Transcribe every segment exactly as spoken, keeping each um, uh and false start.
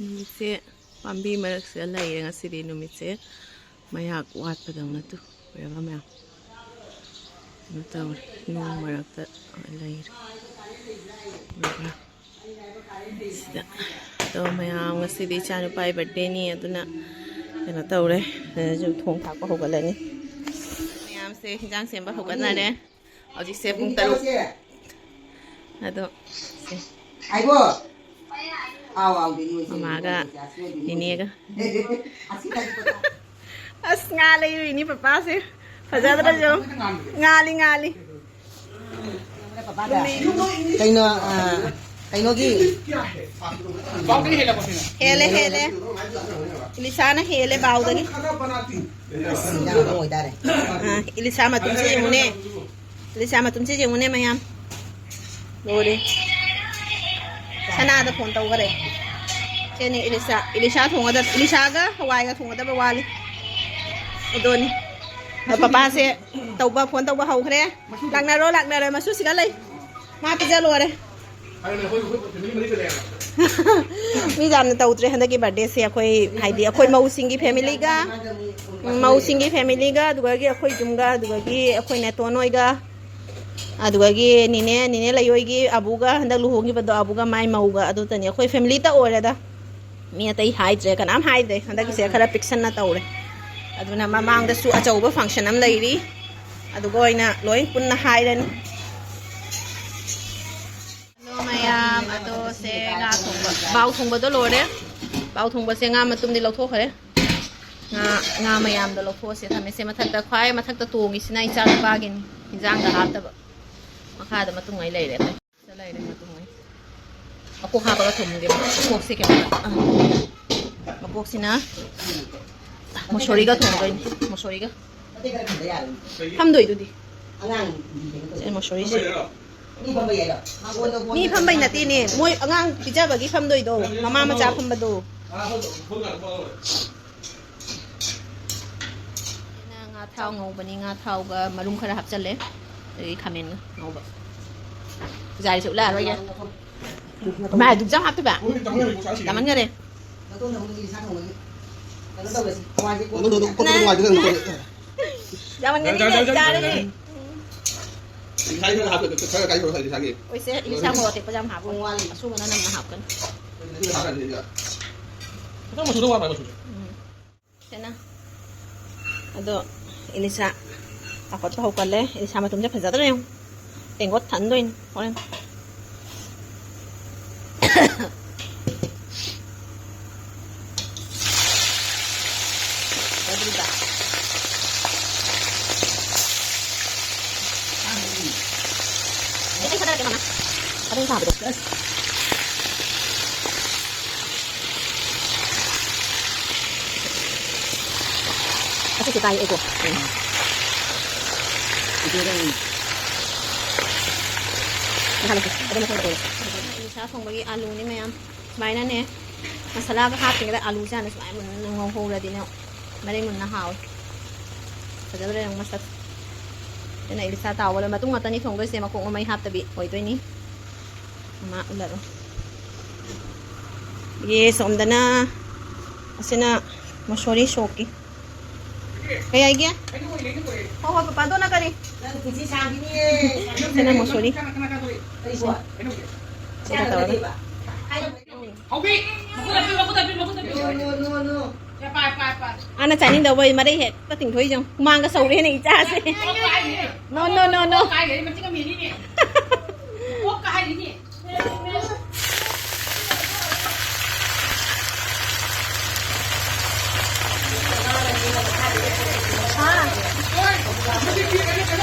ꯅꯨꯃꯤꯠꯁꯦ ꯄꯥꯝꯕꯤ ꯃꯔꯛꯁꯤꯗ ꯂꯩꯔꯦ ꯉꯁꯤꯗꯤ꯫ ꯅꯨꯃꯤꯠꯁꯦ ꯃꯌꯥꯛ ꯋꯥꯠꯄꯗꯧꯅ ꯇꯨ ꯑꯣꯏꯔꯒ ꯃꯌꯥꯝ ꯀꯩꯅꯣ ꯇꯧꯔꯦ, ꯅꯣꯡ ꯃꯔꯛꯇ ꯂꯩꯔꯦ꯫ ꯑꯗꯨꯒ ꯁꯤꯗ ꯑꯗꯣ ꯃꯌꯥꯝ ꯉꯁꯤꯗꯤ ꯏꯆꯥꯅꯨꯄꯥꯒꯤ ꯕꯥꯔꯗꯦꯅꯤ, ꯑꯗꯨꯅ ꯀꯩꯅꯣ ꯇꯧꯔꯦ, ꯁꯤꯗꯁꯨ ꯊꯣꯡ ꯊꯥꯛꯄ ꯍꯧꯒꯠꯂꯅꯤ꯫ ꯃꯌꯥꯝꯁꯦ ꯍꯤꯟꯖꯥꯡ ꯁꯦꯝꯕ ꯍꯧꯒꯠꯅꯔꯦ꯫ ꯍꯧꯖꯤꯛꯁꯦ ꯄꯨꯡ ꯇꯔꯨꯛ꯫ ꯑꯗꯣ ꯁꯦ꯫ ꯑꯥꯏꯕꯣ꯫ ꯑꯥꯎ, ꯑꯥꯎ, ꯗꯤ ꯅꯣꯏꯁꯦ ꯃꯃꯥꯒ ꯅꯣꯏꯁꯦ, ꯑꯁꯤ ꯑꯣꯏꯗꯤ ꯅꯣꯏꯁꯦ꯫ ꯅꯤꯅꯦꯒ꯫ ꯑꯁꯤ ꯇꯥꯏ ꯄꯣꯠꯇ꯫ ꯑꯁ, ꯉꯥ ꯂꯩꯔꯨꯏꯅꯤ ꯄꯄꯥꯁꯦ꯫ ꯐꯖꯗ꯭ꯔꯁꯨ꯫ ꯉꯥꯜꯂꯤ, ꯉꯥꯜꯂꯤ꯫ ꯀꯩꯅꯣ, ꯑ, ꯀꯩꯅꯣꯒꯤ꯫ ꯍꯦꯜꯂꯦ, ꯍꯦꯜꯂꯦ꯫ ꯏꯂꯤꯁꯥꯅ ꯍꯦꯜꯂꯦ ꯕꯥꯎꯗꯒꯤ꯫ ꯑꯁ, ꯌꯥꯝ ꯑꯣꯏꯇꯥꯔꯦ꯫ ꯑ, ꯏꯂꯤꯁꯥ ꯃꯇꯨꯝꯁꯦ ꯌꯦꯡꯉꯨꯅꯦ꯫ ꯏꯂꯤꯁꯥ ꯃꯇꯨꯝꯁꯦ ꯌꯦꯡꯉꯨꯅꯦ ꯃꯌꯥꯝ꯫ ꯂꯣꯏꯔꯦ꯫ ꯁꯅꯥꯗ ꯐꯣꯟ ꯇꯧꯈꯔꯦ꯫ ꯁꯤꯅꯤ ꯏꯂꯤꯁꯥ꯫ ꯏꯂꯤꯁꯥ ꯊꯣꯡꯒꯗꯕ, ꯏꯂꯤꯁꯥꯒ ꯍꯋꯥꯏꯒ ꯊꯣꯡꯒꯗꯕ ꯋꯥꯠꯂꯤ꯫ ꯑꯗꯨꯅꯤ꯫ ꯄꯄꯥꯁꯦ ꯇꯧꯕ, ꯐꯣꯟ ꯇꯧꯕ ꯍꯧꯈ꯭ꯔꯦ꯫ ꯂꯥꯛꯅꯔꯣ, ꯂꯥꯛꯅꯔꯣ꯫ ꯃꯁꯨꯁꯤꯒ ꯂꯩ꯫ ꯃꯥ ꯄꯤꯖ ꯂꯣꯏꯔꯦ꯫ ꯃꯤ ꯌꯥꯝꯅ ꯇꯧꯗ꯭ꯔꯦ ꯍꯟꯗꯛꯀꯤ ꯕꯥꯔꯗꯦꯁꯦ꯫ ꯑꯩꯈꯣꯏ, ꯍꯥꯏꯗꯤ, ꯑꯩꯈꯣꯏ ꯃꯧꯁꯤꯡꯒꯤ ꯐꯦꯃꯤꯂꯤꯒ, ꯎꯝ, ꯃꯧꯁꯤꯡꯒꯤ ꯐꯦꯃꯤꯂꯤꯒ, ꯑꯗꯨꯗꯒꯤ ꯑꯩꯈꯣꯏ ꯌꯨꯝꯒ, ꯑꯗꯨꯗꯒꯤ ꯑꯩꯈꯣꯏ ꯅꯦꯇꯣꯟ ꯍꯣꯏꯒ, ꯑꯗꯨꯗꯒꯤ ꯅꯤꯅꯦ, ꯅꯤꯅꯦ ꯂꯩꯌꯣꯏꯒꯤ ꯑꯕꯨꯒ, ꯍꯟꯗꯛ ꯂꯨꯍꯣꯡꯈꯤꯕꯗꯣ ꯑꯕꯨꯒ ꯃꯥꯏ ꯃꯧꯒ, ꯑꯗꯨꯇꯅꯤ꯫ ꯑꯩꯈꯣꯏ ꯐꯦꯃꯤꯂꯤꯇ ꯑꯣꯏꯔꯦꯗ꯫ ꯃꯤ ꯑꯇꯩ ꯍꯥꯏꯗ꯭ꯔꯦ, ꯀꯅꯥꯝ ꯍꯥꯏꯗ꯭ꯔꯦ꯫ ꯍꯟꯗꯛꯀꯤꯁꯦ ꯈꯔ ꯄꯤꯛꯁꯟꯅ ꯇꯧꯔꯦ꯫ ꯑꯗꯨꯅ ꯃꯃꯥꯡꯗꯁꯨ ꯑꯆꯧꯕ ꯐꯪꯁꯟ ꯑꯃ ꯂꯩꯔꯤ, ꯑꯗꯨꯒ ꯑꯣꯏꯅ ꯂꯣꯏ ꯄꯨꯟꯅ ꯍꯥꯏꯔꯅꯤ꯫ ꯍꯜꯂꯣ ꯃꯌꯥꯝ, ꯑꯗꯣ ꯁꯦ ꯉꯥ ꯊꯣꯡꯕ, ꯕꯥꯎ ꯊꯣꯡꯕꯗꯣ ꯂꯣꯏꯔꯦ꯫ ꯕꯥꯎ ꯊꯣꯡꯕꯁꯦ ꯉꯥ ꯃꯇꯨꯝꯗꯤ ꯂꯧꯊꯣꯛꯈ꯭ꯔꯦ꯫ ꯉꯥ, ꯉꯥ ꯃꯌꯥꯝꯗꯣ ꯂꯧꯊꯣꯛꯑꯁꯦ ꯊꯝꯃꯦ꯫ ꯁꯦ ꯃꯊꯛꯇ, ꯈ꯭ꯋꯥꯏ ꯃꯊꯛꯇ ꯇꯣꯡꯉꯤꯁꯤꯅ ꯏꯆꯥ ꯅꯨꯄꯥꯒꯤꯅꯤ, ꯏꯟꯖꯥꯡꯗ ꯍꯥꯞꯇꯕ꯫ ꯃꯈꯥꯗ ꯃꯇꯨꯡꯉꯩ ꯂꯩꯔꯦ ꯑꯇꯩ꯫ ꯁꯤꯗ ꯂꯩꯔꯦ ꯃꯇꯨꯡꯉꯩ꯫ ꯃꯀꯣꯛ ꯍꯥꯞꯄꯒ ꯊꯣꯡꯒꯦ꯫ ꯃꯀꯣꯛꯁꯦ ꯀꯩꯅꯣ, ꯑ, ꯃꯀꯣꯛꯁꯤꯅ ꯃꯣꯁꯣꯔꯤꯒ ꯊꯣꯡꯗꯣꯏꯅꯤ, ꯃꯣꯁꯣꯔꯤꯒ꯫ ꯐꯝꯗꯣꯏꯗꯨꯗꯤ꯫ ꯁꯦ, ꯃꯣꯁꯣꯔꯤꯁꯦ꯫ ꯃꯤ ꯐꯝꯕꯩ ꯅꯠꯇꯦꯅꯦ, ꯃꯣꯏ ꯑꯉꯥꯡ ꯄꯤꯖꯕꯒꯤ ꯐꯝꯗꯣꯏꯗꯣ, ꯃꯃꯥ ꯃꯆꯥ ꯐꯝꯕꯗꯣ꯫ ꯉꯥ ꯊꯥꯎ ꯉꯧꯕꯅꯤ, ꯉꯥ ꯊꯥꯎꯒ ꯃꯔꯨꯝ ꯈꯔ ꯍꯥꯞꯆꯜꯂꯦ, ꯑꯗꯒꯤ ꯈꯥꯃꯦꯟꯒ ꯉꯧꯕ꯫ ꯄꯨꯖꯥꯔꯤꯁꯦ ꯎꯠꯂꯛꯑꯔꯣꯏꯒꯦ꯫ ꯃꯥ ꯗꯨꯛ ꯆꯥꯝ ꯍꯥꯞꯇꯣꯏꯕ? ꯌꯥꯝꯃꯟꯈꯔꯦ꯫ ꯃꯇꯨꯡꯗ ꯑꯃꯨꯛ ꯏꯂꯤꯁꯥ ꯊꯣꯡꯕꯒꯤ ꯀꯩꯅꯣ ꯇꯧꯔꯁꯤ꯫ ꯍꯋꯥꯏꯁꯦ ꯀꯣꯟꯅ ꯅꯪ ꯅꯪ ꯊꯣꯡꯉꯁꯤ꯫ ꯈꯣꯠꯄꯗꯣ ꯅꯨꯡꯉꯥꯏꯇꯦ, ꯅꯪ ꯅꯪ ꯌꯥꯝꯃꯟꯒꯅꯤꯅꯦ, ꯌꯥꯔꯦ, ꯌꯥꯔꯦ, ꯌꯥꯔꯦ꯫ ꯆꯥꯔꯦ꯫ ꯏꯂꯤꯁꯥꯒꯤ ꯈꯔ ꯍꯥꯞꯄꯣ, ꯈꯔ ꯀꯥꯏ ꯇꯧꯔꯣ, ꯏꯂꯤꯁꯥꯒꯤ꯫ ꯍꯣꯏꯁꯦ, ꯏꯂꯤꯁꯥ ꯃꯣꯔꯣꯛ ꯑꯇꯦꯛꯄꯁꯦ ꯌꯥꯝ ꯍꯥꯞꯄꯣ꯫ ꯄꯨꯡ ꯋꯥꯠꯂꯤ꯫ ꯑꯁꯨꯕꯅ ꯅꯝꯅ ꯍꯥꯞꯀꯅꯤ꯫ ꯑꯗꯨꯗꯤ ꯍꯥꯞꯀꯅꯤ, ꯁꯤꯗ꯫ ꯈꯤꯇꯪ ꯃꯆꯨꯗꯣ ꯋꯥꯠꯄ꯭ꯔꯥ, ꯃꯆꯨꯁꯦ? ꯎꯝ꯫ ꯁꯦꯅ꯫ ꯑꯗꯣ ꯏꯂꯤꯁꯥ ꯆꯥꯎꯈꯠꯄ ꯍꯧꯒꯠꯂꯦ꯫ ꯏꯂꯤꯁꯥ ꯃꯇꯨꯝꯁꯦ ꯐꯖꯗ꯭ꯔꯥ ꯌꯦꯡꯉꯨ꯫ ꯇꯦꯡꯀꯣꯠ ꯊꯟꯗꯣꯏꯅꯤ ꯍꯣꯔꯦꯟ꯫ ꯐꯖꯗ꯭ꯔꯤꯕ? ꯑꯩ ꯊꯥꯗꯔꯛꯀꯦ, ꯃꯃꯥ꯫ ꯑꯗꯨꯝ ꯁꯥꯕꯗꯣ꯫ ꯑꯁꯤꯁꯨ ꯇꯥꯏ ꯑꯩꯀꯣ꯫ ꯎꯝ꯫ ꯏꯂꯤꯁꯥ ꯊꯣꯡꯕꯒꯤ ꯑꯂꯨꯅꯤ ꯃꯌꯥꯝ꯫ ꯁꯨꯃꯥꯏꯅꯅꯦ, ꯃꯁꯥꯂꯥꯒ ꯍꯥꯞꯇ꯭ꯔꯤꯉꯩꯗ ꯑꯂꯨꯁꯦ ꯍꯥꯟꯅ ꯁꯨꯃꯥꯏꯅ ꯃꯨꯟꯅ ꯉꯧꯍꯧꯔꯗꯤꯅꯦ, ꯃꯔꯩ ꯃꯨꯟꯅ ꯍꯥꯎꯋꯦ꯫ ꯐꯖꯗ꯭ꯔꯥ ꯌꯦꯡꯉꯨ ꯃꯁꯛ꯫ ꯑꯗꯨꯅ ꯏꯂꯤꯁꯥ ꯇꯥꯎꯕ ꯂꯣꯏ-, ꯃꯇꯨꯡ ꯉꯥꯛꯇꯅꯤ ꯊꯣꯡꯗꯣꯏꯁꯦ, ꯃꯀꯣꯛ ꯃꯃꯩ ꯍꯥꯞꯇꯕꯤ ꯑꯣꯏꯗꯣꯏꯅꯤ꯫ ꯃꯥ ꯎꯠꯂꯔꯣꯏ꯫ ꯌꯦ, ꯁꯣꯝꯗꯅ ꯑꯁꯤꯅ ꯃꯁꯣꯔꯤ ꯁꯣꯛꯀꯤ꯫ ꯀꯩ ꯍꯥꯏꯒꯦ? ꯍꯣꯏ, ꯍꯣꯏ, ꯄꯄꯥ, ꯑꯗꯣꯅ ꯀꯔꯤ? ꯁꯤꯅ ꯃꯁꯣꯔꯤ꯫ ꯁꯤꯒ ꯇꯧꯔꯒ꯫ ꯍꯧꯕꯤ! ꯃꯈꯨꯠ ꯍꯥꯞꯄꯤ, ꯃꯈꯨꯠ ꯍꯥꯞꯄꯤ, ꯃꯈꯨꯠ ꯍꯥꯞꯄꯤ꯫ ꯄꯥꯏ, ꯄꯥꯏ, ꯄꯥꯏ꯫ ꯑꯥꯅ ꯆꯥꯅꯤꯡꯗꯕ ꯑꯩ ꯃꯔꯩ ꯍꯦꯛꯇ ꯇꯤꯡꯊꯣꯛꯏꯁꯦ ꯌꯦꯡꯉꯨ꯫ ꯍꯨꯃꯥꯡꯒ ꯁꯧꯔꯦꯅꯦ ꯏꯆꯥꯁꯦ꯫ ꯀꯣꯛ ꯀꯥꯏꯔꯦ꯫ No, no, no, no. ꯀꯣꯛ ꯀꯥꯏꯔꯦ, ꯃꯆꯤꯟ ꯃꯦꯜꯂꯤꯅꯦ꯫ ꯀꯣꯛ ꯀꯥꯏꯔꯤꯅꯦ꯫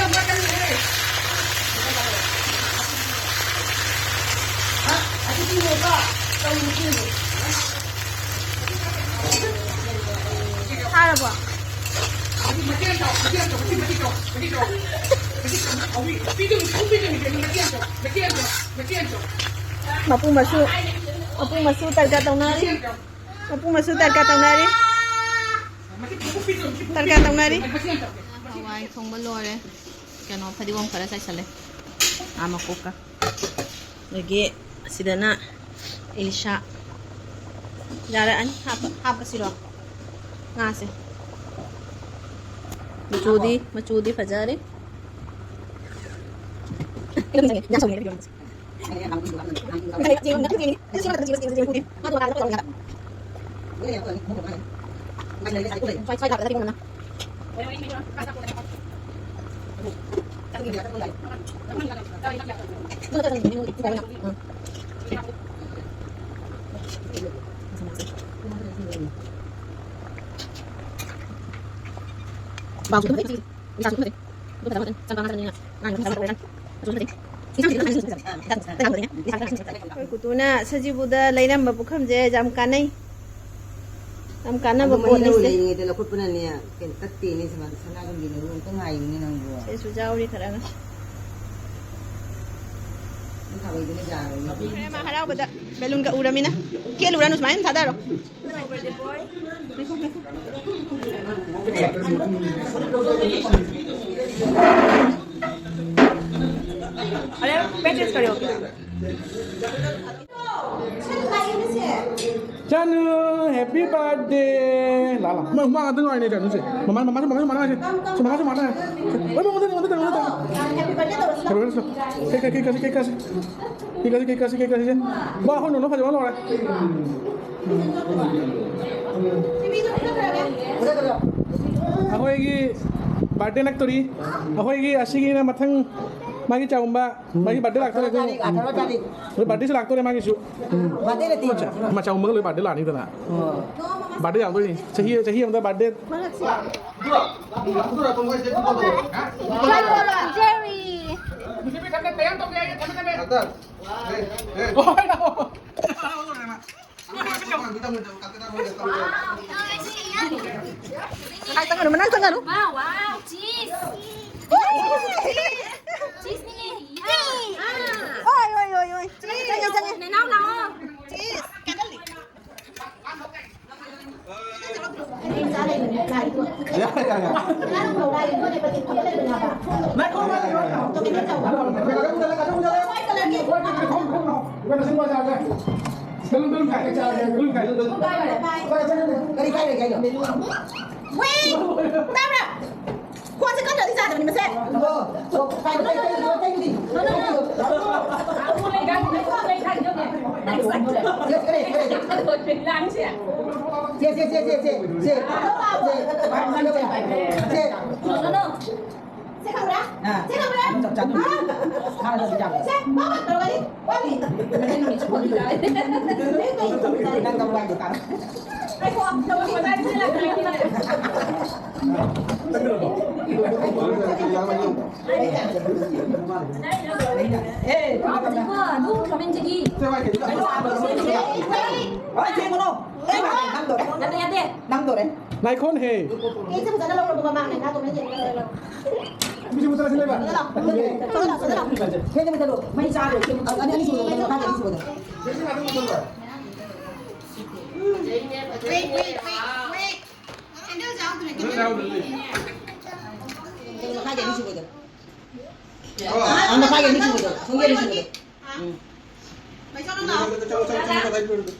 ꯐꯥꯔꯕꯣ? ꯃꯄꯨ ꯃꯁꯨ, ꯃꯄꯨ ꯃꯁꯨ ꯇꯔꯀꯥ ꯇꯧꯅꯔꯤ꯫ ꯃꯄꯨ ꯃꯁꯨ ꯇꯔꯀꯥ ꯇꯧꯅꯔꯤ꯫ ꯇꯔꯀꯥ ꯇꯧꯅꯔꯤ꯫ ꯍꯋꯥꯏ ꯊꯣꯡꯕ ꯂꯣꯏꯔꯦ꯫ ꯀꯩꯅꯣ, ꯐꯗꯤꯒꯣꯝ ꯈꯔ ꯆꯥꯏꯁꯜꯂꯦ꯫ ꯑꯥ, ꯃꯀꯣꯛꯀ꯫ ꯑꯗꯒꯤ ꯑꯁꯤꯗꯅ ꯏꯂꯤꯁꯥ꯫ ꯌꯥꯔꯦ, ꯑꯅꯤ ꯍꯥꯞꯄ ꯍꯥꯞꯄꯁꯤꯔꯣ? ꯉꯥꯁꯦ ꯃꯆꯨꯗꯤ ꯃꯆꯨꯗꯤ ꯐꯖꯔꯦ꯫ ꯑꯩꯈꯣꯏ ꯀꯨꯇꯨꯅ ꯁꯖꯤꯕꯨꯗ ꯂꯩꯔꯝꯕ ꯄꯨꯈꯝꯁꯦ ꯌꯥꯝ ꯀꯥꯟꯅꯩ꯫ ꯌꯥꯝ ꯀꯥꯟꯅꯕ ꯑꯗꯨ ꯃꯅꯤꯡꯗ ꯄꯣꯠꯅꯤ ꯁꯦ꯫ ꯂꯩꯔꯤꯉꯩꯗ ꯂꯧꯈꯠꯄꯅꯅꯦ, ꯀꯩꯅꯣ, ꯇꯠꯇꯦꯅꯦ, ꯁꯅꯥ-, ꯁꯅꯥꯒꯨꯝꯕꯤ ꯅꯪꯕꯨ ꯑꯝꯇ ꯉꯥꯏꯌꯨꯅꯦ ꯅꯪꯕꯨ꯫ ꯁꯤꯁꯨ ꯌꯥꯎꯔꯤ ꯈꯔ ꯑꯃ꯫ ꯅꯪ ꯊꯥꯕꯩꯗꯨꯅ ꯌꯥꯔꯣꯏ꯫ ꯈꯔ ꯑꯃ ꯍꯔꯥꯎꯕꯗ ꯕꯦꯂꯨꯟꯒ ꯎꯔꯃꯤꯅ꯫ ꯀꯦꯜꯂꯨꯔꯅꯨ, ꯁꯨꯃꯥꯏꯅ ꯑꯗꯨꯝ ꯊꯥꯗꯔꯣ꯫ अरे, मैं चेंज करें। ओके। Chanu, happy birthday. ꯂꯥ, ꯂꯥ꯫ ꯃꯥ, ꯃꯥ ꯉꯥꯛꯇ ꯉꯥꯏꯅꯦ ꯆꯥꯅꯨꯁꯦ꯫ ꯃꯃꯥ, ꯃꯃꯥꯁꯨ, ꯃꯃꯥꯁꯨ, ꯃꯃꯥꯁꯨ ꯉꯥꯏꯁꯦ꯫ ꯁꯤ ꯃꯃꯥꯁꯨ, ꯃꯃꯥꯁꯨ ꯉꯥꯏꯁꯦ꯫ ꯍꯣꯏ, ꯃꯃꯥ, ꯃꯃꯥ, ꯃꯃꯥ, ꯃꯃꯥ, ꯃꯃꯥ꯫ ꯀꯩꯅꯣ, ꯀꯩꯅꯣ, ꯀꯩꯅꯣ, ꯀꯩꯅꯣ꯫ ꯀꯦꯛ ꯀꯛꯁꯤ, ꯀꯦꯛ ꯀꯛꯁꯤ, ꯀꯦꯛ ꯀꯛꯁꯤ, ꯀꯦꯛ ꯀꯛꯁꯤ, ꯀꯦꯛ ꯀꯛꯁꯤ꯫ ꯕꯥ, ꯑꯩꯈꯣꯏ ꯅꯣꯅꯣ ꯐꯖꯕ ꯂꯧꯔꯦ꯫ ꯑꯩꯈꯣꯏꯒꯤ birthday ꯅꯛꯇꯣꯔꯤ꯫ ꯑꯩꯈꯣꯏꯒꯤ ꯑꯁꯤꯒꯤꯅ ꯃꯊꯪ ꯃꯥꯒꯤ ꯆꯥꯎꯝꯕ, ꯃꯥꯒꯤ birthday ꯂꯥꯛꯇꯣꯔꯦ ꯑꯩꯈꯣꯏ꯫ ꯑꯩꯈꯣꯏ birthdayꯁꯨ ꯂꯥꯛꯇꯣꯔꯦ ꯃꯥꯒꯤꯁꯨ꯫ ꯃꯆꯥ, ꯃꯆꯥ ꯆꯥꯎꯝꯕꯒ ꯂꯣꯏ birthday ꯂꯥꯛꯑꯅꯤꯗꯅ꯫ Birthday ꯌꯥꯎꯗꯣꯏꯅꯤ꯫ ꯆꯍꯤ, ꯆꯍꯤ ꯑꯃꯗ birthday꯫ Jerry. Ay, tangano, manang tangano. Wow, wow, cheese. Cheese ni. Oy, oy, oy, oy. Cheese. Cheese. Cheese. ꯀꯔꯤ ꯀꯥꯏ ꯂꯩꯒꯦ ꯍꯥꯏꯅꯣ? ꯋꯦ! ꯇꯥꯕ꯭ꯔꯥ? ꯈꯣꯟꯁꯦ ꯀꯟꯗ꯭ꯔꯗꯤ ꯆꯥꯗꯕꯅꯤ ꯃꯁꯦ꯫ ꯑꯣ, ꯑꯣ, ꯀꯥꯏ, ꯀꯥꯏ, ꯀꯥꯏ, ꯀꯥꯏ, ꯀꯥꯏ, ꯀꯥꯏ? ꯌꯦꯁ, ꯀꯔꯤ, ꯀꯔꯤ? ꯁꯦ, ꯁꯦ, ꯁꯦ, ꯁꯦ, ꯁꯦ꯫ ꯁꯦ, ꯁꯦ, ꯁꯦ, ꯁꯦ꯫ ꯁꯦ ꯈꯪꯕ꯭ꯔꯥ? ꯑꯥ꯫ ꯁꯦ ꯈꯪꯕ꯭ꯔꯥ? ꯑꯗꯨꯝ ꯆꯞ ꯆꯥꯅ꯫ ꯍꯥ? ꯍꯥꯏꯔꯒ ꯑꯗꯨꯝ ꯌꯥꯕ꯭ꯔꯥ? ꯁꯦ, ꯃꯥ ꯇꯧꯔꯒꯗꯤ ꯋꯥꯠꯂꯤ꯫ ꯅꯪ ꯅꯨꯃꯤꯠꯁꯨ ꯐꯪꯈꯤꯗ꯭ꯔꯥ? ꯅꯪ ꯀꯩ ꯇꯧꯔꯤꯖꯥꯠꯅꯣ? ꯅꯪ ꯀꯃꯥꯏꯅ ꯇꯧꯔꯤꯖꯥꯠꯅꯣ? ꯉꯥꯏꯈꯣ, ꯇꯧꯔꯤꯖꯥꯠꯅꯣ? ꯑꯦ, ꯀꯣ, ꯑꯗꯨꯝ ꯈꯃꯦꯟꯖꯒꯤ꯫ ꯍꯣꯏ, ꯊꯦꯡꯒꯅꯨ꯫ ꯑꯦ, ꯅꯪꯗꯣꯔꯦ꯫ ꯌꯥꯗꯦ, ꯌꯥꯗꯦ꯫ ꯅꯪꯗꯣꯔꯦ꯫ ꯅꯥꯏꯈꯣꯟꯍꯦ꯫ ꯀꯦꯛꯁꯦ ꯐꯖꯅ ꯂꯧꯔꯕ ꯃꯃꯥꯡꯅꯦ, ꯅꯥꯇꯣꯟ ꯃꯦꯟ ꯌꯦꯡꯉꯒ ꯂꯧꯔꯣ꯫ ꯃꯤꯁꯦ ꯃꯨꯊꯠꯂꯁꯤ ꯂꯩꯕ꯫ ꯁꯤꯗ ꯂꯥꯛꯑꯣ, ꯁꯤꯗ ꯂꯥꯛꯑꯣ꯫ ꯁꯤꯗ ꯂꯥꯛꯑꯣ꯫ ꯐꯦꯟꯁꯦ ꯃꯨꯊꯠꯂꯣ꯫ ꯃꯩ ꯆꯥꯗ꯭ꯔꯦ꯫ ꯁꯤ ꯑꯅꯤ, ꯑꯅꯤ ꯁꯨꯕꯗꯣ, ꯃꯈꯥꯒꯤ ꯑꯅꯤ ꯁꯨꯕꯗꯣ꯫ Wait, wait, wait, wait. Candles ꯌꯥꯎꯗ꯭ꯔꯦ, candles ꯌꯥꯎꯗ꯭ꯔꯦ꯫ ꯃꯈꯥꯒꯤ ꯑꯅꯤ ꯁꯨꯕꯗꯣ꯫ ꯑꯣ꯫ ꯑꯥ, ꯃꯈꯥꯒꯤ ꯑꯅꯤ ꯁꯨꯕꯗꯣ꯫ ꯁꯣꯝꯒꯤ ꯑꯅꯤ ꯁꯨꯕꯗꯣ꯫ ꯎꯝ꯫ ꯆꯠꯂꯣ, ꯆꯠꯂꯣ, ꯆꯠꯂꯣ, ꯆꯠꯂꯣ, ꯆꯠꯂꯣ, ꯆꯠꯂꯣ꯫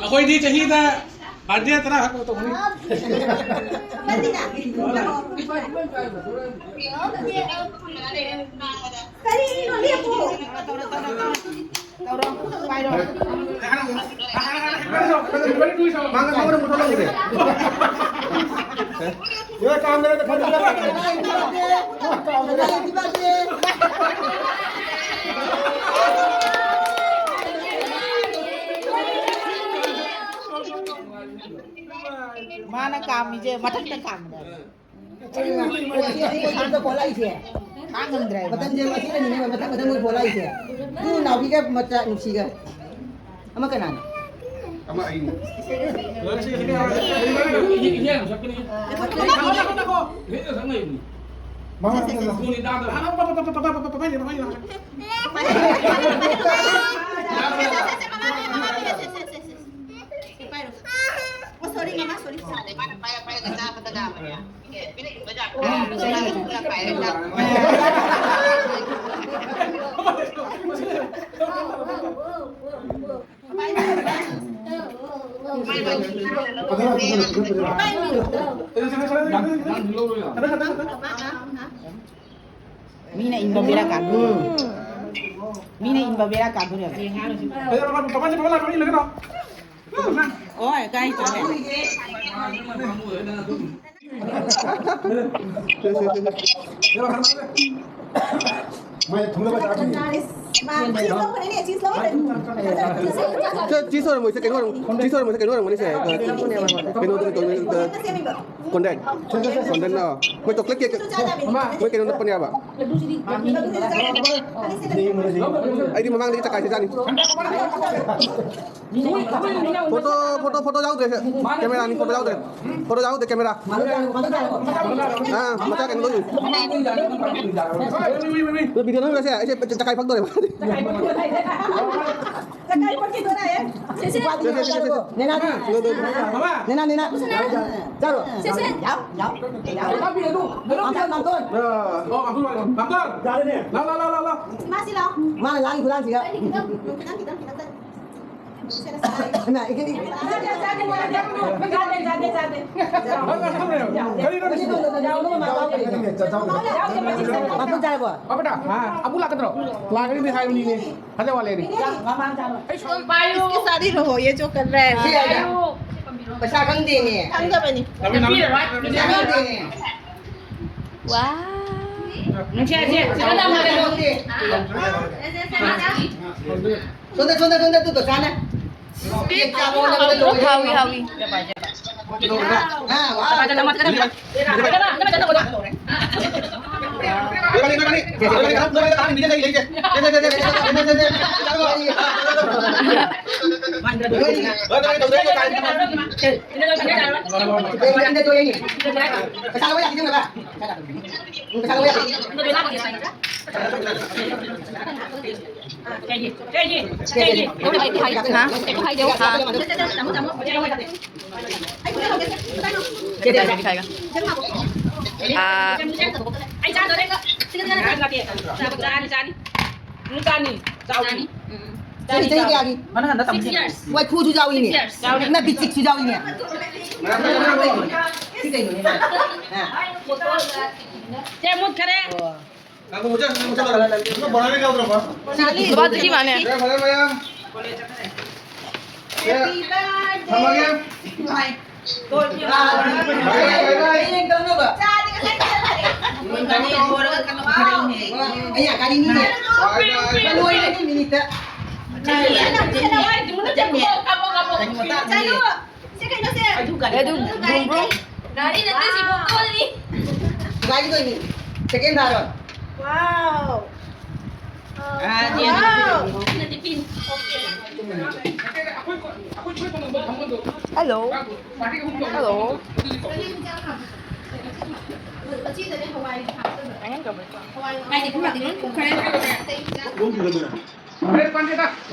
ꯑꯩꯈꯣꯏꯗꯤ ꯆꯍꯤꯗ birthday ꯇꯔꯥ ꯈꯛ ꯇꯧꯕꯅꯤ꯫ ꯀꯔꯤꯅꯣ, ꯂꯦꯞꯄꯣ꯫ ꯇꯧꯔꯣ, ꯇꯧꯔꯣ, ꯇꯧꯔꯣ꯫ ꯇꯧꯔꯣ, ꯄꯥꯏꯔꯣ꯫ ꯃꯥꯅ ꯃꯉꯣꯟꯗ ꯃꯨꯊꯠꯍꯜꯂꯨꯔꯦ꯫ ꯌꯣ, ꯀꯥꯝꯗꯅ ꯐꯖꯅ ꯀꯥꯝꯗꯅ꯫ ꯃꯥꯅ ꯀꯥꯝꯃꯤꯁꯦ ꯃꯊꯛꯇ ꯀꯥꯝꯃꯦ꯫ ꯑꯩ ꯉꯁꯤ ꯑꯩ ꯃꯊꯛꯇ ꯄꯣꯂꯛꯏꯁꯦ꯫ ꯈꯥꯡ ꯉꯝꯗ꯭ꯔꯦ꯫ ꯃꯇꯝꯁꯦ ꯃꯁꯤꯅꯅꯤꯅꯦ ꯃꯊꯪ ꯃꯊꯪ ꯃꯣꯏ ꯄꯣꯂꯛꯏꯁꯦ꯫ ꯑꯗꯨ ꯅꯥꯎꯕꯤꯒ ꯃꯆꯥ ꯅꯨꯡꯁꯤꯒ꯫ ꯑꯃ ꯀꯅꯥꯅꯣ? ꯑꯃ ꯑꯩꯅꯤ꯫ ꯃꯥ ꯁꯦ, ꯁꯦ, ꯁꯦ, ꯁꯦ꯫ ꯁꯦ, ꯁꯦ, ꯁꯦ, ꯃꯃꯥ, ꯃꯃꯥ, ꯃꯃꯥ, ꯁꯦ, ꯁꯦ, ꯁꯦ, ꯁꯦ꯫ ꯁꯦ, ꯄꯥꯏꯔꯣ꯫ ꯑꯣ, sorry, ꯃꯃꯥ, sorry, sorry꯫ ꯃꯥꯅ ꯄꯥꯏꯔ ꯄꯥꯏꯔꯒ ꯆꯥꯕꯗ ꯅꯥꯕꯅꯦ꯫ ꯑꯣ, ꯁꯦ, ꯁꯦ, ꯁꯦ꯫ ꯄꯥꯏꯔ ꯆꯥꯕ꯫ ꯃꯤꯅ ꯏꯟꯕ ꯕꯦꯔꯥ ꯀꯥꯗꯣꯔꯦ꯫ ꯃꯤꯅ ꯏꯟꯕ ꯕꯦꯔꯥ ꯀꯥꯗꯣꯔꯦꯕ꯫ ꯍꯣꯏ, ꯀꯥꯏ ꯆꯠꯂꯦ? ꯃꯥꯏ ꯊꯨꯡꯅꯕ ꯆꯥꯕꯤ꯫ ꯃꯥ cheese ꯂꯧꯈ꯭ꯔꯦꯅꯦ, cheese ꯂꯧꯈ꯭ꯔꯦ꯫ ꯁꯦ, cheese ꯑꯣꯏꯔꯝꯃꯣꯏ, ꯁꯦ, ꯀꯩꯅꯣ ꯑꯣꯏꯔꯝ-, cheese ꯑꯣꯏꯔꯝꯃꯣꯏ, ꯁꯦ, ꯀꯩꯅꯣ ꯑꯣꯏꯔꯝꯒꯅꯤ, ꯁꯦ, ꯀꯩꯅꯣꯗꯣ, ꯀꯩꯅꯣꯗꯣ, ꯀꯣꯟꯗꯦꯛ, ꯀꯣꯟꯗꯦꯛꯅ, ꯃꯣꯏ chocolate cake, ꯃꯣꯏ ꯀꯩꯅꯣ ꯅꯞꯄꯅꯦꯕ꯫ ꯑꯩꯗꯤ ꯃꯃꯥꯡꯗꯒꯤ ꯆꯀꯥꯏꯁꯦ ꯆꯥꯅꯤ꯫ ꯐꯣꯇꯣ, ꯐꯣꯇꯣ, ꯐꯣꯇꯣ ꯌꯥꯎꯗ꯭ꯔꯦ, ꯁꯦ꯫ ꯀꯦꯃꯦꯔꯥꯅꯤ, ꯐꯣꯇꯣ ꯌꯥꯎꯗ꯭ꯔꯦ꯫ ꯐꯣꯇꯣ ꯌꯥꯎꯗꯦ, ꯀꯦꯃꯦꯔꯥ꯫ ꯑꯥ, ꯃꯆꯥ ꯀꯩꯅꯣ ꯂꯧ꯫ ꯑꯗꯣ video ꯅꯝꯃꯤꯔꯣ, ꯁꯦ? ꯑꯩꯁꯦ ꯆꯀꯥꯏ ꯐꯛꯇꯣꯔꯦꯕ꯫ ꯆꯀꯥꯏ ꯐꯛꯈꯤꯗꯣꯔꯦ꯫ ꯁꯦ, ꯁꯦ, ꯁꯦ, ꯁꯦ, ꯁꯦ꯫ ꯅꯦꯅꯥ, ꯅꯦꯅꯥ, ꯅꯦꯅꯥ꯫ ꯆꯥꯔꯣ꯫ ꯁꯦ, ꯁꯦ꯫ ꯌꯥꯎ, ꯌꯥꯎ, ꯌꯥꯎ꯫ ꯃꯥꯝꯇꯣꯟ, ꯃꯥꯝꯇꯣꯟ꯫ ꯑꯥ꯫ ꯂꯥꯎ, ꯂꯥꯎ, ꯂꯥꯎ, ꯂꯥꯎ꯫ ꯃꯥꯁꯤ ꯂꯥꯎ꯫ ꯃꯥꯅ ꯂꯥꯡꯉꯤ ꯈꯨꯂꯥꯡꯁꯤꯒ꯫ ꯈꯤꯇꯪ, ꯈꯤꯇꯪ, ꯈꯤꯇꯪ꯫ ꯏꯃꯥ, ꯏꯒꯤꯗꯤ꯫ ꯀꯔꯤꯅꯣ ꯁꯤꯕꯣ? ꯃꯥꯝꯇꯣꯟ ꯆꯥꯔꯕꯣ? ꯄꯥꯄꯗ, ꯑꯥ, ꯑꯕꯨ ꯂꯥꯛꯀꯗ꯭ꯔꯣ? ꯂꯥꯛꯀꯅꯤꯗꯤ ꯍꯥꯏꯕꯅꯤꯅꯦ꯫ ꯐꯖ ꯋꯥ ꯂꯩꯔꯦ꯫ ꯄꯥꯏꯌꯨ꯫ इसके साथ ही रहो, ये जो कर रहा है। ꯄꯥꯏꯌꯨ꯫ ꯄꯩꯁꯥ ꯈꯪꯗꯦꯅꯦ꯫ ꯈꯪꯗꯕꯅꯤ꯫ ꯄꯩꯁꯥ ꯈꯪꯗꯦꯅꯦ꯫ ꯋꯥ꯫ ꯅꯨꯡꯁꯤ ꯍꯥꯏꯁꯦ, ꯁꯤꯗ ꯇꯝꯃꯒꯦ꯫ ꯈꯪꯗꯦ꯫ ꯁꯣꯝꯗ, ꯁꯣꯝꯗ, ꯁꯣꯝꯗ, ꯇꯨ ꯇꯧꯁꯥꯅꯦ꯫ ꯍꯥꯎꯏ, ꯍꯥꯎꯏ꯫ हाँ, एक भाई दे, हाँ। दिखाएगा। आ, ꯆꯍꯤ, ꯆꯍꯤ ꯀꯌꯥꯒꯤ? ꯃꯅꯥ ꯍꯟꯗꯛ ꯇꯝꯕ six years. ꯋꯥꯏꯈꯨꯁꯨ ꯌꯥꯎꯏꯅꯦ꯫ Six years. ꯅꯕꯤ ꯆꯤꯛꯁꯨ ꯌꯥꯎꯏꯅꯦ꯫ ꯁꯤ ꯀꯩꯅꯣꯅꯦ? ꯍꯥ? ꯁꯦ, ꯃꯨꯠꯈꯔꯦ꯫ ꯑꯣ꯫ ꯉꯥꯏꯈꯣ, ꯃꯨꯠꯆ-, ꯃꯨꯠꯆ-, ꯕꯣꯔꯥꯅꯤ ꯌꯥꯎꯗ꯭ꯔꯕꯣ? ꯕꯕꯥ ꯆꯍꯤ ꯃꯥꯟꯅꯦ꯫ ꯌꯥ, ꯐꯔꯦ, ꯃꯌꯥꯝ꯫ ꯊꯝꯃꯒꯦ꯫ Wow. Hello. Hello.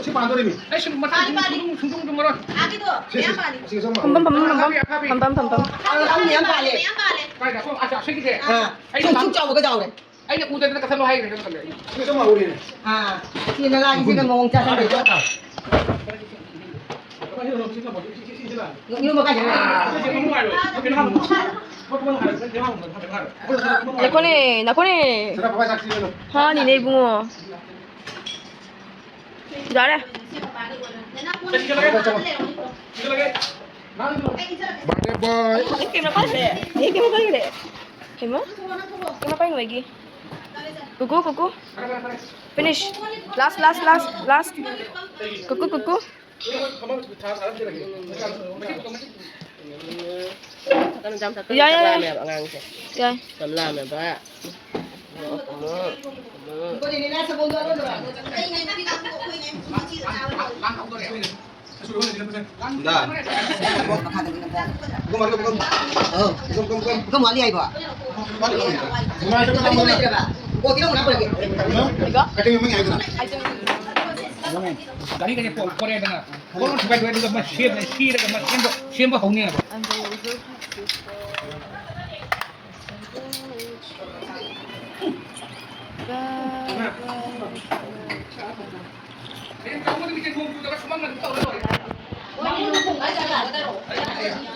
ꯁꯤ ꯄꯥꯟꯗꯣꯔꯤꯃꯤ꯫ ꯑꯩ ꯁꯨꯝ ꯃꯊꯪ ꯁꯨꯝ, ꯁꯨꯝ, ꯁꯨꯝ, ꯁꯨꯝ, ꯁꯨꯝ, ꯃꯔꯣꯏ꯫ ꯁꯤ, ꯁꯤ, ꯁꯤ, ꯁꯤ, ꯁꯤ, ꯁꯤ, ꯐꯝꯐꯝ, ꯐꯝꯐꯝ, ꯐꯝꯐꯝ꯫ ꯐꯝꯐꯝ, ꯐꯝꯐꯝ꯫ ꯌꯥꯝ ꯄꯥꯜꯂꯦ꯫ ꯀꯥꯏꯗ? ꯑꯁꯣꯝ, ꯑꯁ, ꯑꯁꯤꯒꯤꯁꯦ꯫ ꯑꯥ꯫ ꯑꯩ ꯁꯨꯝ ꯁꯨꯝ ꯆꯥꯎꯕꯒ ꯆꯥꯎꯔꯦ꯫ ꯑꯩꯅ ꯎꯗꯗꯅ ꯀꯛꯊꯠꯂꯣ ꯍꯥꯏꯈ꯭ꯔꯦ ꯀꯛꯊꯠꯂꯦ꯫ ꯑꯥ, ꯁꯤ ꯅꯂꯥꯒꯤꯁꯤꯅ ꯃꯑꯣꯡ ꯆꯥꯁꯤꯜꯂꯦ꯫ ꯅꯣꯛꯅꯤꯡꯕ ꯀꯥꯏꯗ ꯂꯩ? ꯅꯈꯣꯅꯦ, ꯅꯈꯣꯅꯦ꯫ ꯍꯥꯅꯤꯅꯦ ꯏꯕꯨꯡꯉꯣ꯫ ꯌꯥꯔꯦ꯫ Birthday boy. ꯑꯩ camera ꯄꯥꯏꯈ꯭ꯔꯦ꯫ ꯑꯩ camera ꯄꯥꯏꯈ꯭ꯔꯦ꯫ ꯍꯩꯃꯥ꯫ Camera ꯄꯥꯏꯅꯨ ꯑꯩꯒꯤ꯫ ꯀꯨꯀꯨ, ꯀꯨꯀꯨ꯫ Finish. Last, last, last, last. ꯀꯨꯀꯨ, ꯀꯨꯀꯨ꯫ ꯌꯥꯏ, ꯌꯥꯏ, ꯌꯥꯏ꯫ ꯌꯥꯏ꯫ ꯌꯥꯝ ꯂꯥꯝꯃꯦꯕ꯫ ꯏꯟꯗꯥ꯫ ꯀꯨꯝ, ꯀꯨꯝ, ꯀꯨꯝ, ꯀꯨꯝ꯫ ꯑꯧ꯫ ꯀꯨꯝ, ꯀꯨꯝ, ꯀꯨꯝ꯫ ꯀꯨꯝ ꯋꯥꯠꯂꯤ ꯍꯥꯏꯕꯣ? ꯀꯨꯝ ꯂꯩꯇ꯭ꯔꯕ? ꯑꯣ, ꯇꯤꯜꯍꯧ ꯃꯅꯥ ꯄꯨꯔꯛꯀꯦ꯫ ꯀꯩꯅꯣ? ꯀꯩꯅꯣ ꯃꯃꯤꯡ ꯍꯥꯏꯗꯨꯅ? ꯒꯥꯔꯤ ꯀꯩꯀꯩ ꯄꯣ-, ꯄꯣꯔꯛꯑꯦꯗꯅ꯫ ꯄꯣꯔꯛꯑ ꯊꯨꯒꯥꯏ ꯊꯨꯒꯥꯏ ꯑꯗꯨꯒ ꯑꯃ ꯁꯦꯝ-, ꯁꯤꯔꯒ ꯑꯃ ꯁꯦꯝꯕ, ꯁꯦꯝꯕ ꯍꯧꯅꯦꯕ꯫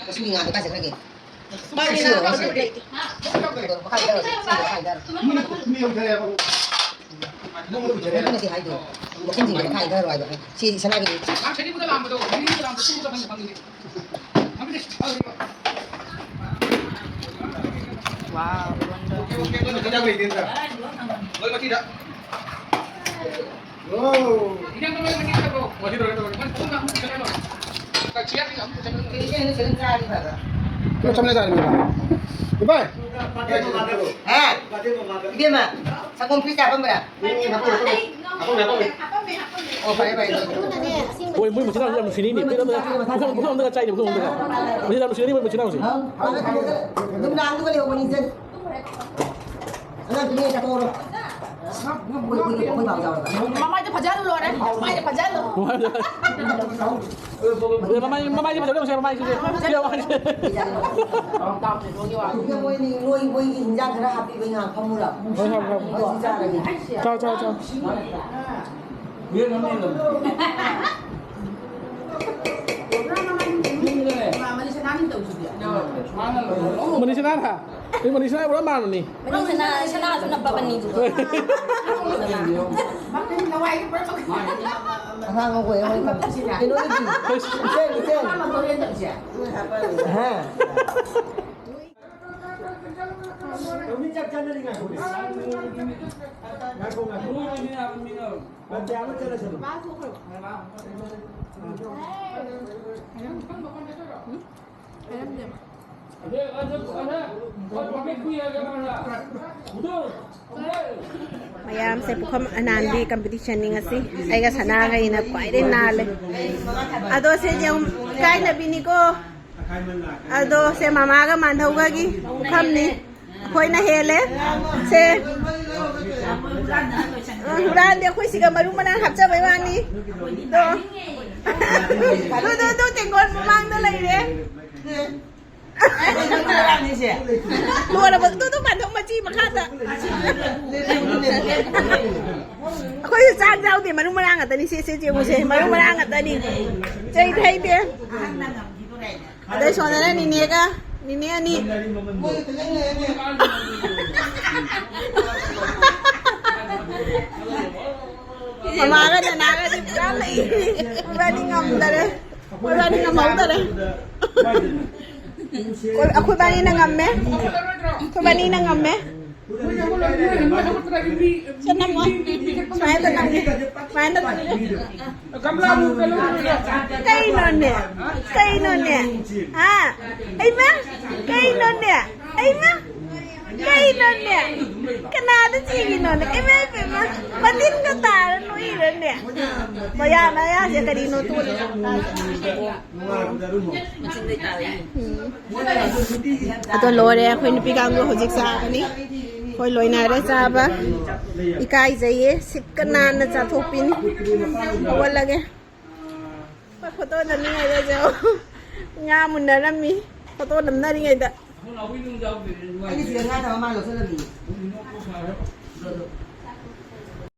ꯉꯁꯤꯒꯤ ꯉꯥꯗꯣ ꯀꯥꯏ ꯆꯠꯈ꯭ꯔꯒꯦ? ꯃꯥꯏ ꯁꯤ ꯌꯦꯡꯉꯣ, ꯁꯤ꯫ ꯃꯈꯥꯗ ꯌꯥꯎꯔꯣ, ꯁꯤ ꯃꯈꯥꯗ ꯌꯥꯎꯔꯣ꯫ ꯑꯗꯨꯅꯗꯤ ꯍꯥꯏꯗꯣ꯫ ꯋꯥꯈꯜꯁꯤꯡꯗꯣ ꯃꯈꯥꯗ ꯌꯥꯎꯔꯣ ꯍꯥꯏꯗꯣ꯫ ꯁꯤ ꯁꯅꯥꯒꯤ꯫ Wow, wonder. ꯂꯨꯄꯥ ꯆꯥꯝꯃꯉꯥ ꯆꯥꯔꯦ, ꯏꯕꯥꯏ꯫ ꯏꯕꯥꯏ꯫ ꯍꯥ? ꯏꯕꯦꯝꯃ, ꯁꯪꯒꯣꯝ ꯐ꯭ꯔꯤꯖꯇ ꯍꯥꯞꯄꯝꯕ꯭ꯔꯥ? ꯎꯝ, ꯍꯥꯞꯄꯝꯃꯦ, ꯍꯥꯞꯄꯝꯃꯦ꯫ ꯑꯣ, ꯐꯔꯦ, ꯐꯔꯦ, ꯐꯔꯦ꯫ ꯃꯣꯏ, ꯃꯣꯏ ꯃꯆꯤꯟ ꯃꯅꯥꯎꯁꯤ ꯌꯥꯝ ꯅꯨꯡꯁꯤꯅꯤꯅꯦ꯫ ꯄꯨꯈꯝ ꯑꯝꯗꯒ ꯆꯥꯏꯅꯦ, ꯄꯨꯈꯝ ꯑꯝꯗꯒ꯫ ꯃꯆꯤꯟ ꯌꯥꯝ ꯅꯨꯡꯁꯤꯅꯤꯅꯦ, ꯃꯣꯏ ꯃꯆꯤꯟ ꯃꯅꯥꯎꯁꯤ꯫ ꯅꯨꯡꯗꯥꯡꯗꯨꯒ ꯂꯩꯍꯧꯕꯅꯤ, ꯏꯆꯟ꯫ ꯑꯉꯥꯡ ꯄꯤꯛꯂꯤꯉꯩ ꯆꯠꯊꯣꯛꯍꯧꯔꯣ꯫ ꯑꯩꯈꯣꯏ, ꯑꯩꯈꯣꯏ, ꯑꯩꯈꯣꯏ ꯕꯥꯕꯨ ꯌꯥꯎꯔꯒ꯫ ꯃꯃꯥꯏꯗꯣ ꯐꯖꯍꯜꯂꯨ ꯂꯣꯏꯔꯦ꯫ ꯃꯃꯥꯏꯗꯣ ꯐꯖꯍꯜꯂꯨ꯫ ꯃꯃꯥꯏ, ꯃꯃꯥꯏꯁꯦ ꯐꯖꯅ ꯇꯧꯁꯦ, ꯃꯃꯥꯏꯁꯦ꯫ ꯁꯤ ꯃꯃꯥꯏꯁꯦ꯫ ꯏꯆꯟ ꯃꯣꯏꯅꯤ, ꯃꯣꯏ, ꯃꯣꯏꯒꯤ ꯍꯤꯟꯖꯥꯡ ꯈꯔ ꯍꯥꯞꯄꯤꯕ ꯉꯥꯏꯍꯥꯛ ꯐꯝꯃꯨꯔꯣ꯫ ꯍꯣꯏ, ꯍꯣꯏ, ꯍꯣꯏ꯫ ꯑꯩ ꯆꯥꯔꯒꯦ꯫ ꯆꯥꯎ, ꯆꯥꯎ, ꯆꯥꯎ꯫ ꯃꯅꯤꯁꯅꯥꯅ? ꯑꯩ ꯃꯅꯤꯁꯅꯥ ꯄꯨꯔꯥ ꯃꯥꯟꯕꯅꯤ꯫ ꯃꯅꯤꯁꯅꯥ, ꯁꯅꯥꯁꯨ ꯅꯞꯄꯕꯅꯤ ꯑꯗꯨꯒ꯫ ꯑꯉꯥꯡ ꯑꯩꯈꯣꯏ ꯑꯃ ꯀꯩꯅꯣꯒꯤ ꯏꯆꯦ, ꯏꯆꯦ꯫ ꯍꯥ꯫ ꯃꯤ ꯆꯥꯛ ꯆꯥꯅꯔꯤ ꯉꯥꯏꯈꯣꯅꯦ꯫ ꯉꯥꯏꯈꯣ, ꯉꯥꯏꯈꯣ꯫ ꯅꯠꯇꯦ, ꯑꯃ ꯆꯠꯂꯁꯅꯨ꯫ ꯃꯌꯥꯝꯁꯦ ꯄꯨꯈꯝ ꯑꯅꯥꯟꯕꯤ ꯀꯝꯄꯤꯇꯤꯁꯟꯅꯤ ꯉꯁꯤ꯫ ꯑꯩꯒ ꯁꯅꯥꯒꯩꯅ ꯈ꯭ꯋꯥꯏꯗꯩ ꯅꯥꯜꯂꯦ꯫ ꯑꯗꯣ ꯁꯤꯁꯦ ꯑꯃꯨꯛ ꯏꯀꯥꯏꯅꯕꯤꯅꯤꯀꯣ꯫ ꯑꯗꯣ ꯁꯦ ꯃꯃꯥꯒ ꯃꯥꯟꯙꯧꯒꯒꯤ ꯄꯨꯈꯝꯅꯤ꯫ ꯑꯩꯈꯣꯏꯅ ꯍꯦꯜꯂꯦ꯫ ꯁꯦ꯫ ꯑ, ꯍꯨꯔꯥꯟꯗꯦ, ꯑꯩꯈꯣꯏ ꯁꯤꯒ ꯃꯔꯨ ꯃꯔꯥꯡ ꯍꯥꯞꯆꯕꯩ ꯋꯥꯅꯤ꯫ ꯑꯗꯣ꯫ ꯑꯗꯨ, ꯑꯗꯨ, ꯑꯗꯨ ꯇꯦꯡꯀꯣꯠ ꯃꯃꯥꯡꯗ ꯂꯩꯔꯦ꯫ ꯂꯣꯏꯔꯕ? ꯑꯗꯨ, ꯑꯗꯨ ꯀꯥꯟꯗ ꯃꯆꯤ ꯃꯈꯥꯗ꯫ ꯑꯩꯈꯣꯏꯁꯨ ꯆꯥꯛ ꯌꯥꯎꯗꯦ, ꯃꯔꯨ ꯃꯔꯥꯡ ꯉꯥꯛꯇꯅꯤ꯫ ꯁꯦ, ꯁꯦ, ꯌꯦꯡꯉꯨꯁꯦ, ꯃꯔꯨ ꯃꯔꯥꯡ ꯉꯥꯛꯇꯅꯤ꯫ ꯆꯩ ꯊꯩꯗꯦ꯫ ꯑꯗꯩ ꯁꯣꯝꯗꯅ ꯅꯤꯅꯦꯒ, ꯅꯤꯅꯦ ꯑꯅꯤ꯫ ꯃꯃꯥꯒ ꯅꯅꯥꯒꯗꯤ ꯄꯨꯔꯥ ꯂꯩꯔꯤ꯫ ꯃꯕꯥꯅꯤ ꯉꯝꯗꯔꯦ꯫ ꯃꯕꯥꯅꯤ ꯉꯝꯍꯧꯗꯔꯦ꯫ ꯑꯩꯈꯣꯏ, ꯑꯩꯈꯣꯏꯕꯥꯅꯤꯅ ꯉꯝꯃꯦ꯫ ꯑꯩꯈꯣꯏꯕꯥꯅꯤꯅ ꯉꯝꯃꯦ꯫ ꯁꯦ ꯅꯝꯃꯣ꯫ ꯁꯨꯃꯥꯏꯅ ꯅꯝꯒꯦ꯫ ꯁꯨꯃꯥꯏꯅ ꯅꯝꯒꯦ꯫ ꯀꯩꯅꯣꯅꯦ? ꯀꯩꯅꯣꯅꯦ? ꯍꯥ? ꯑꯩꯃ? ꯀꯩꯅꯣꯅꯦ? ꯑꯩꯃ? ꯀꯩꯅꯣꯅꯦ? ꯀꯅꯥꯗ ꯆꯤꯡꯉꯤꯅꯣꯅꯦ? ꯏꯃꯥ ꯏꯄꯦꯝꯃ, ꯃꯇꯤꯟꯒ ꯇꯥꯔ ꯅꯣꯛꯏꯔꯅꯦ? ꯃꯌꯥ ꯃꯌꯥꯁꯦ ꯀꯔꯤꯅꯣ ꯇꯣꯜꯂꯤꯗꯣ? ꯎꯝ꯫ ꯑꯗꯣ ꯂꯣꯏꯔꯦ, ꯑꯩꯈꯣꯏ ꯅꯨꯄꯤ ꯀꯥꯡꯕꯨ ꯍꯧꯖꯤꯛ ꯆꯥꯒꯅꯤ꯫ ꯑꯩꯈꯣꯏ ꯂꯣꯏꯅꯔꯦ ꯆꯥꯕ꯫ ꯏꯀꯥꯏꯖꯩꯌꯦ, ꯁꯤꯠꯀ ꯅꯥꯟꯅ ꯆꯥꯊꯣꯛꯄꯤꯅꯤ꯫ ꯍꯧꯒꯠꯂꯒꯦ꯫ ꯍꯣꯏ, ꯐꯣꯇꯣ ꯅꯝꯃꯤꯉꯩꯗꯁꯨ ꯉꯥ ꯃꯨꯟꯅꯔꯝꯃꯤ꯫ ꯐꯣꯇꯣ ꯅꯝꯅꯔꯤꯉꯩꯗ꯫ ꯑꯩꯅ ꯁꯤꯗ ꯉꯥ ꯊꯝꯃ ꯃꯥ ꯂꯧꯁꯜꯂꯝꯃꯤꯅꯦ꯫